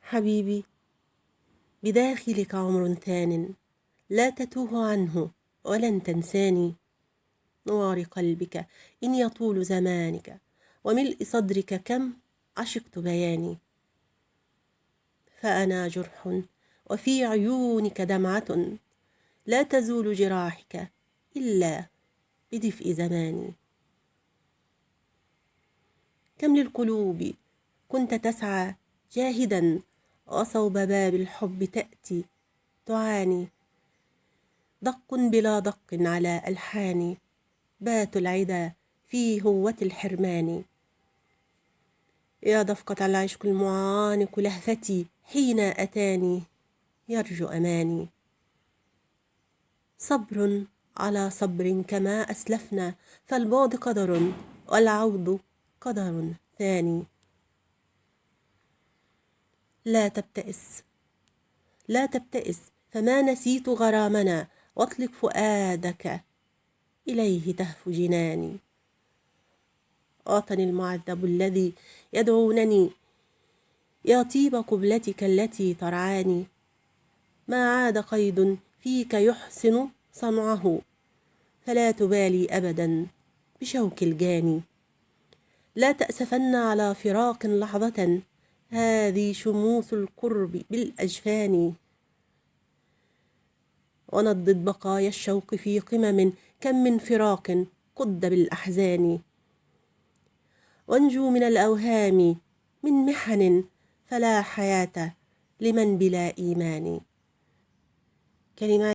حبيبي، بداخلك عمر ثان لا تتوه عنه ولن تنساني. نوار قلبك إن يطول زمانك، وملء صدرك كم عشقت بياني. فأنا جرح وفي عيونك دمعة، لا تزول جراحك إلا بدفء زماني. كم للقلوب كنت تسعى جاهدا، وصوب باب الحب تأتي تعاني. دق بلا دق على ألحاني، بات العدا في هوة الحرمان. يا دفقة العشق المعانق لهفتي، حين أتاني يرجو أماني. صبر على صبر كما أسلفنا، فالبعد قدر والعود قدر ثاني. لا تبتئس، لا تبتئس، فما نسيت غرامنا، واطلق فؤادك إليه تهفو جناني. وطني المعذب الذي يدعونني، يا طيب قبلتك التي ترعاني. ما عاد قيد فيك يحسن صنعه، فلا تبالي أبدا بشوك الجاني. لا تأسفن على فراق لحظة، هذه شموس القرب بالأجفان. ونضد بقايا الشوق في قمم، كم من فراق قد بالأحزان. وانجو من الأوهام من محن، فلا حياة لمن بلا إيمان. كلمات.